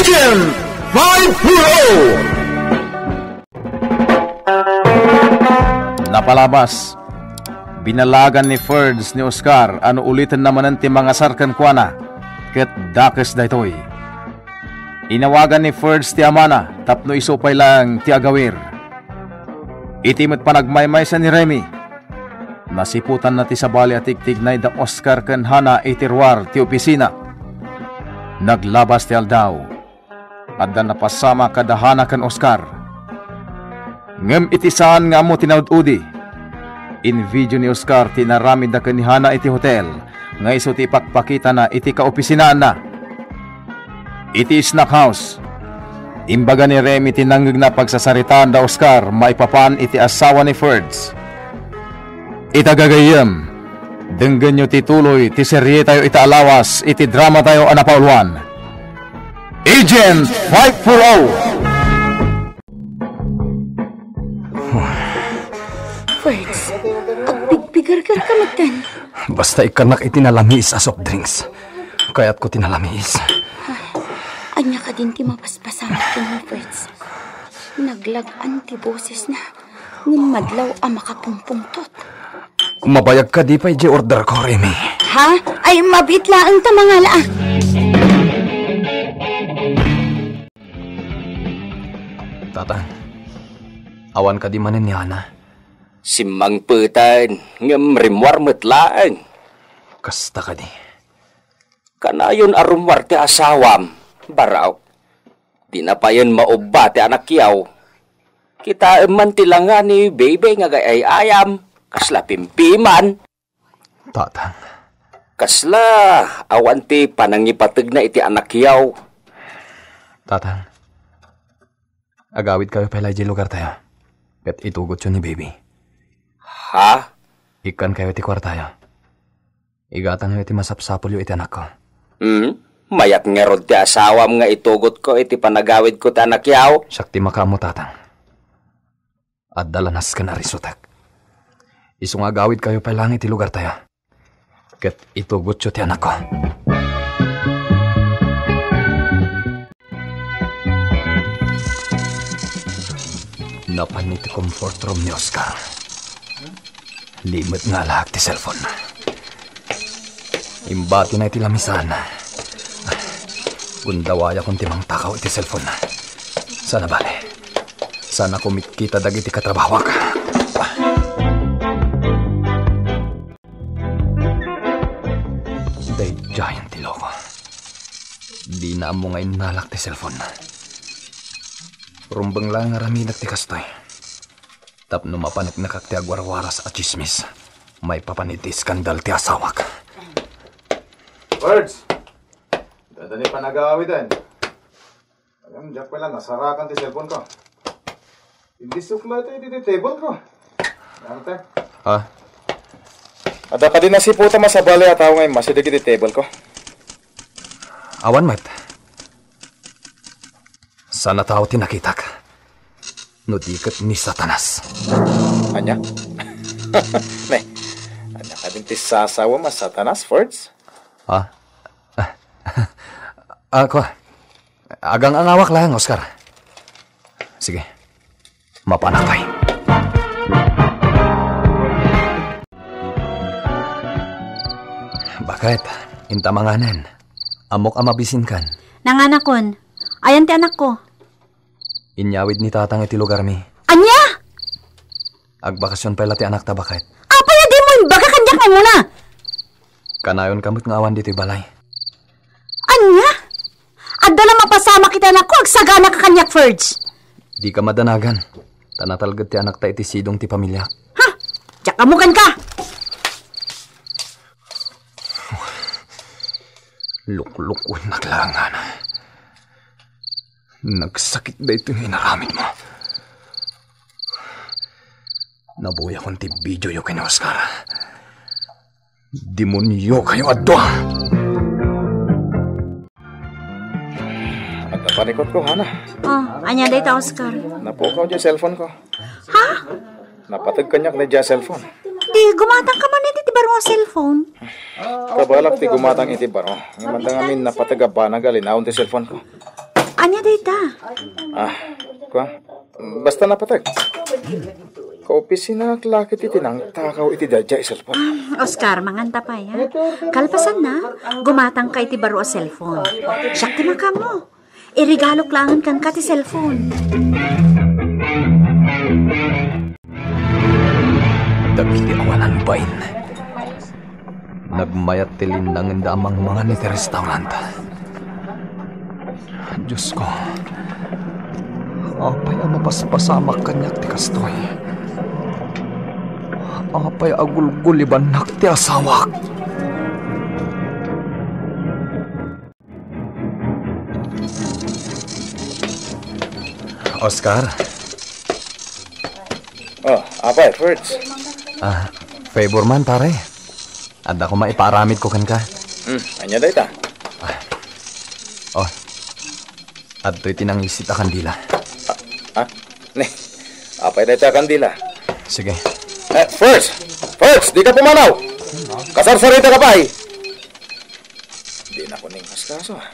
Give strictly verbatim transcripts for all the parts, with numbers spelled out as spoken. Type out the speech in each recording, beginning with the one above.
Agent five four oh. Napalabas, binalagan ni Ferds ni Oscar a no ulitenna manen ti mangasar kenkuana, ket dakes daytoy. Inawagan ni Ferds ti amana tapno isu pay laeng ti agawir. Iti met panagmaymaysa ni Remy, nasiputanna ti sabali a tigtignay da Oscar ken Hana iti ruar ti opisina. Naglabas ti aldaw. Adda napasamak kada Hana ken Oscar. Ngem iti saan nga ammo ti naud-udi, invideo ni Oscar ti inaramidda ken ni Hana iti hotel nga isu ti ipakpakitana iti kaopisinaanna. Iti snack house, imbaga ni Remy ti nangngegna a pagsasaritaan da Oscar maipapan iti asawa ni Ferds. Ita gagayyem, denggenyo ti tuloy ti serietayo ita a lawas iti dramatayo a napauluan, Agent five four oh. Ferds, agpigpigargar ka metten. Basta ikkannak iti nalamiis a soft drinks. Kayatko ti nalamiis. Ania kadin ti mapaspasamak kenni, Ferds? Naglag-an ti bosesna. Ngem madlaw a makapungpungtot. Mabayag kadi pay diay order ko, Remy? Ha? Ay, mabiit laeng ta mangala. Tatang, awan kadi manen ni Hana? Simmangpeten, ngem rimmuar met laeng. Kasta kadi? Kanayon a rummuar ti asawam, Baraw. Dina payen maubba ti anakyaw. Kitaem man ti langa ni Bebe nga agay-ayam, kasla pimpiman. Tatang. Kasla awan ti panangipategna iti anakyaw. Tatang. Agawidkayo pay la idiay lugartayo. Ket itugotyo ni Baby. Ha? Ikkankayo ti kuartayo. Igatangyo ti masapsapulyo iti anakko. Hmm? Mayat ngarud ti asawam nga itugotko iti panagawidko ti anakyaw? Siak ti makaammo, Tatang. Adda la nasken a risutek. Isu nga agawidkayo pay laeng iti lugartayo. Ket itugotyo ti anakko. Napan iti comfort room ni Oscar. Limed nga alaak ti cellphone. Imbatina iti lamisan. Gundawayakon ti mangtakaw iti cellphone. Saan a bale. Saan a kumitkita dagiti katrabahoak. Daydiayen ti loko. Dina ammo nga innalak ti cellphone. Rumbeng laeng nga aramidek ti kastoy. Tapno mapaneknekak ti agwarwaras a tsismis maipapan iti iskandal ti asawak. Words! Dada ni panagawiden. Agam, diak pay la nasarakan ti cellphone ko. Ilisok la iti, iti table ko. Arte. Ha? Adda kadi nasiputam a sabali a tao nga immasideg iti table ko? Awan met. Saan a tao ti nakitak. No di ket ni Satanas. Ania? Ne, ania kadin ti sasawem a Satanas, Fords? Ha? Ah, kua. Agang-angawak laeng, Oscar. Sige. Mapanak pay. Baket, inta manganen. Ammok a mabisinkan. Nanganakon. Ayan ti anakko. Inyawid ni Tatang iti lugarmi. Ania? Agbakasyon pay la ti anakta, baket. Apay a dimo imbaga kaniak nga umuna? Kanayonka met nga awan ditoy balay. Ania? Adda la mapasamak iti anakko, agsaganaka kaniak, Ferds. Dika madanagan. Ta natalged ti anakta iti sidong ti pamiliak. Ha? Diak ammo kenka! Luklukuennak laengen. Nagsakit daytoy nga inaramidmo. Nabuyakon ti videoyo ken Oscar. Demoniokayo a dua! Adda panikutko, Hana. Oh, ania dayta, Oscar? Napukaw diay cellphone ko. Ha? Napateg kaniak daydiay a cellphone. Di, gumatang ka man iti baro a cellphone. Kabalak ti gumatang iti baro. Ngem adda ngamin napateg a banag a linaon ti cellphone ko. Ania dayta? Ah, kua, basta napatek. Kaopisinaak la ket iti nangtakaw iti daydiay a cellphone. Ah, Oscar, manganta pay, ha? Kalpasanna, gumatangka iti baro a cellphone. Siak ti makaammo. Iregalok laengen kenka ti cellphone. Dagiti awanan bain, nagmayat ti linnangenda a mangmangan iti restaurant. Diosko, apay a mapaspasamak kaniak ti kastoy? Apay a gulgulibannak ti asawak? Oscar? Oh, apay, Ferds? Ah, favor man, pare. Adda koma ipaaramidko kenka. Hmm, ania dayta? Oh, adtoy ti nangisit a kandila. Ah, ah? Ne, apay dayta a kandila? Sige. Eh, Ferds! Ferds, dika pumanaw! Kasarsaritaka pay! Dinakon ingasikaso, ah.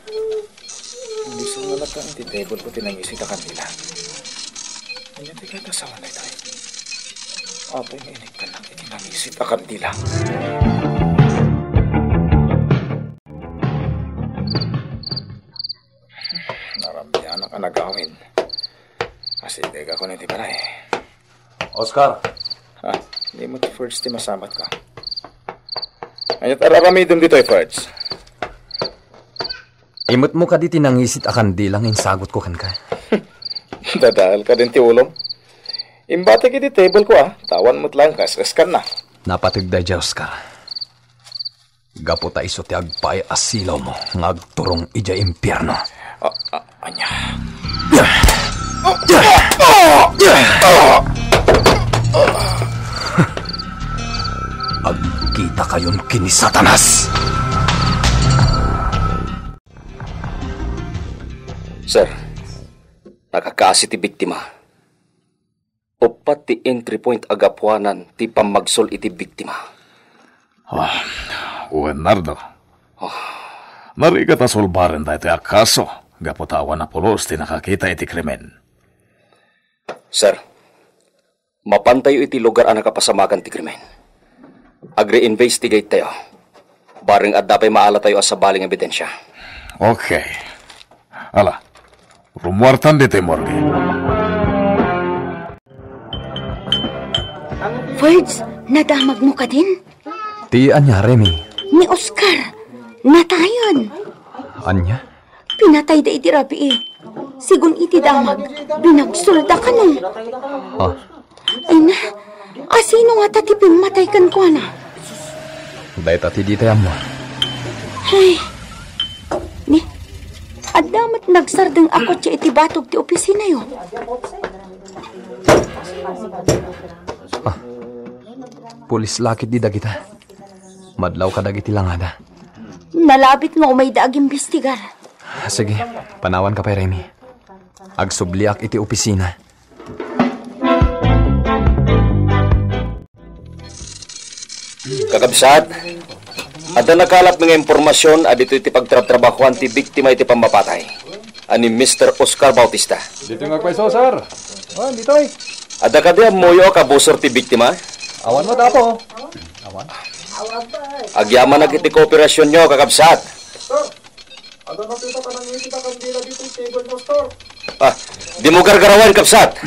Isu nga latta iti table ko ti nangisit a kandila. Ania ti kayat a sawen daytoy? Apay nga inikkannak iti nangisit a kandila? Narambianak a nagawid. Asidegakon iti balay. Oscar. Ah, di met Ferds ti masabatka. Ania ti ar-aramidem ditoy, Ferds? Imetmo kadi ti nangisit a kandila nga insagutko kenka? Dadaelka din ti ulom. Imbatek iti table ko, ah. Tawan met laeng kas-, kaskanna. Napateg daydiay, Oscar. Gapu ta isu ti agpaay a silawmo nga agturong idiay impierno. Ah, ah, ania? Agkitakayon ken ni Satanas! Sir, nakakaasi ti biktima. Uppat ti entry point a gapuanan ti pammagsul iti biktima. Ah, wen, Nardo. Ah. Narigat a sulbaren daytoy a kaso gapu ta awan a pulos ti nakakita iti krimen. Sir, mapantayo iti lugar a nakapasamakan ti krimen. Agre-investigate tayo. Bareng adda pay maalatayo a sabali nga ebidensya. Okay. Ala, rummuartan ditoy morgue. Ferds, nadamagmo kadin? Ti ania, Remy? Ni Oscar, natayen. Ania? Pinatayda iti rabii. Sigun iti damag, binagsulda kano. Ah. Ay na, asino ngata ti pimmatay kenkuana? Dayta ti ditay ammo. Ay, ni, adda met nagsardeng a kotse iti batog ti opisinayo. Ah, pulis la ketdi dagita. Madlaw kadagiti langada. Nalabit nga umayda agimbestigar. Sige, panawanka pay, Remy. Agsubliak iti opisina. Kakabsat, adda nakalapmi nga impormasion a ditoy ti pagtrabtrabahoan ti biktima iti pammapatay a ni Mister Oscar Bautista. Ditoy nga agpayso, sir. Oh, ditoy. Adda kadi ammoyo a kabusor ti biktima? Awan met, Apo. Awan. Agyamanak iti kooperasionyo, kakabsat. Sir, adda nakita a nangisit a kandila ditoy table mo, sir. Ah, dimo gargarawen, kabsat.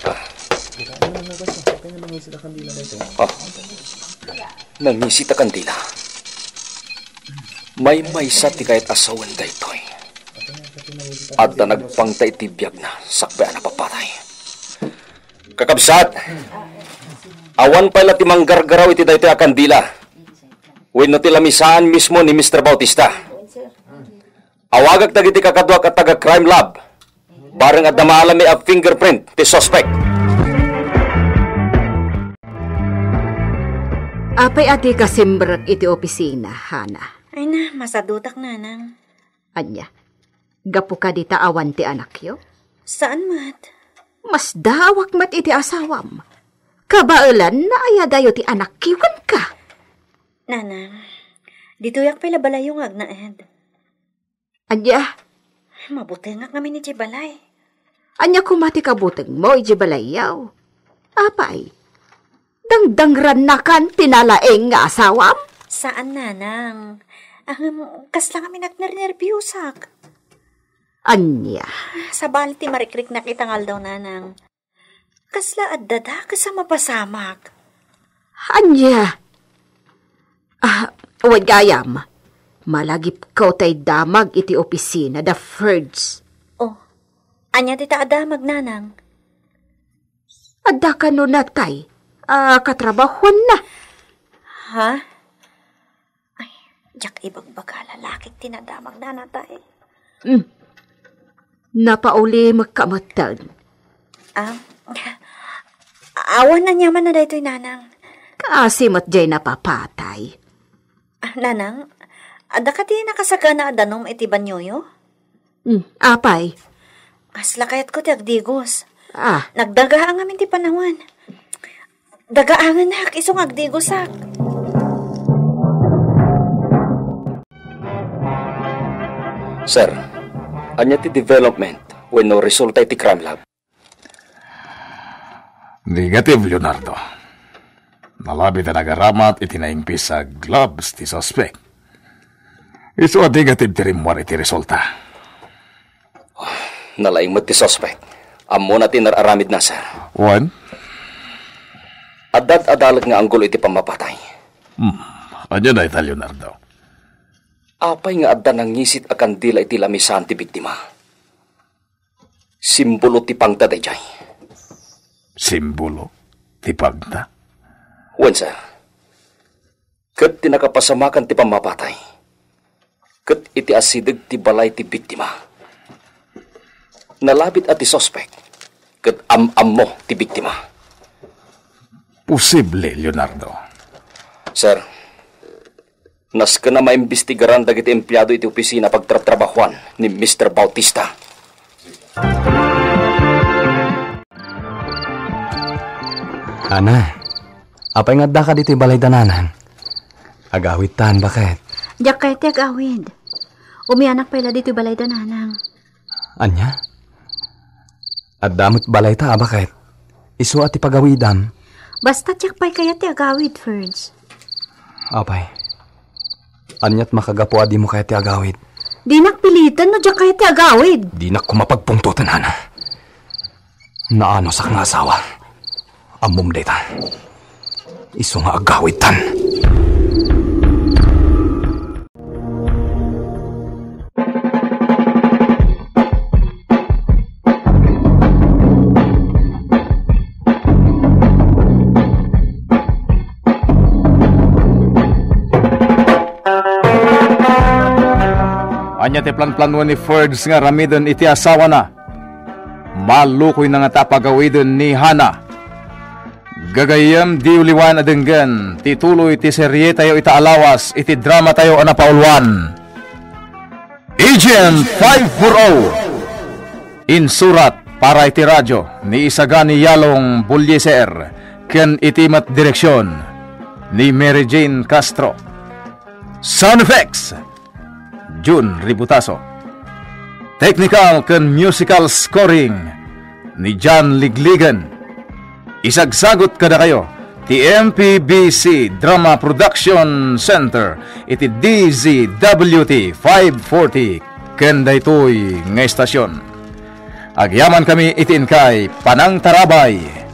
Ah. Nangisit a kandila. Maymaysa ti kayat a sawen daytoy. Adda nagpangta iti biagna sakbay a napapatay. Kakabsat, awan pay la ti manggargaraw iti daytoy a kandila wenno ti lamisaan mismo ni Mister Bautista. Awagak dagiti kakaduak a taga Crime Lab. Bareng adda maalami a fingerprint ti suspect. Apay a dika simrek iti opisina, Hana? Ay na, masadutak, Nanang. Ania? Gapu kadi ta awan ti anakyo? Saan met? Masdaawak met iti asawam. Kabaelanna aya dayo ti anakyo kenka? Nanang, ditoyak pay la balayyo nga agnaed. Ania? Mabutengak ngamin idiay balay. Ania koma ti kabutengmo idiay balayyo? Apay, dangdangrannakan ti nalaing nga asawam? Saan, nanang. Ngem, kasla ngamin agnernerbiosak. Ania? Sabali ti marikriknak ita nga aldaw, nanang. Kasla adda dakes a mapasamak. Ania? Ah, wen gayam. Malagipko tay damag iti opisina da Ferds. Oh, ania dita a damag, nanang? Adda kano natay a katrabahuanna? Ha? Ay, diak ibagbaga, lalakik ti nadamag, nanatay. Hmm. Napaulimekka metten. Ah, awan, aniaman na daytoy, nanang. Kaasi met jay napapatay. Ah, nanang, adda kadi nakasagana a danum iti banyoyo? Hmm, apay? Kasla kayatko ti agdigos. Ah. Nagdagaang amin ti panawen. Dagaangenak, isu nga agdigosak. Sir, ania ti development wenno resulta iti crime lab? Negative, Leonardo. Nalabi ta nagaramat iti naingpis a gloves ti suspek. Isu a negative ti rimmuar iti resulta. Nalaing met ti suspek. Ammona ti nar-aramidna, sir. Wen? Adda adalek nga anggulo iti pammapatay. Hmm. Ania dayta, Leonardo? Apay nga adda nangisit a kandila iti lamisan ti biktima? Simbolo ti pangta daydiay. Simbolo ti pangta? Wen, sir. Ket ti nakapasamakan ti pammapatay, ket iti asideg ti balay ti biktima, nalabit a ti suspek ket am-ammo ti biktima. Posible, Leonardo. Sir, nasken a maimbestigaran dagiti empleado iti opisina a pagtratrabahoan ni Mister Bautista. Ana, apay nga addaka ditoy balay da nanang? Agawidtan, baket. Diak kayat ti agawid. Umianak pay la ditoy balay da nanang. Ania? Adda met balayta a baket. Isu a ti pagawidam. Basta diak pay kayat ti agawid, Ferds. Apay, aniat makagapu a dimo kayat ti agawid? Dinak piliten no diak kayat ti agawid. Dinak koma pagpungtoten, Ana. Naanusak nga asawa. Ammom dayta. Isu nga agawidtan. Ania ti planplanoen ni Ferds nga aramiden iti asawana? Malukoyna ngata a pagawiden ni Hana. Gagayyem, diyo liwan a denggen ti tuloy ti serietayo ita a lawas iti dramatayo a napauluan, Agent five four oh. Insurat para iti radio ni Isagani Yalong Bullieser ken iti met direksion ni Mary Jane Castro. Sound effects, Jun Ributaso. Technical ken musical scoring ni John Ligligan. Isagsagut kadakayo ti M P B C Drama Production Center iti D Z W T five forty ken daytoy nga estasion. Agyamankami iti inkay panangtarabay.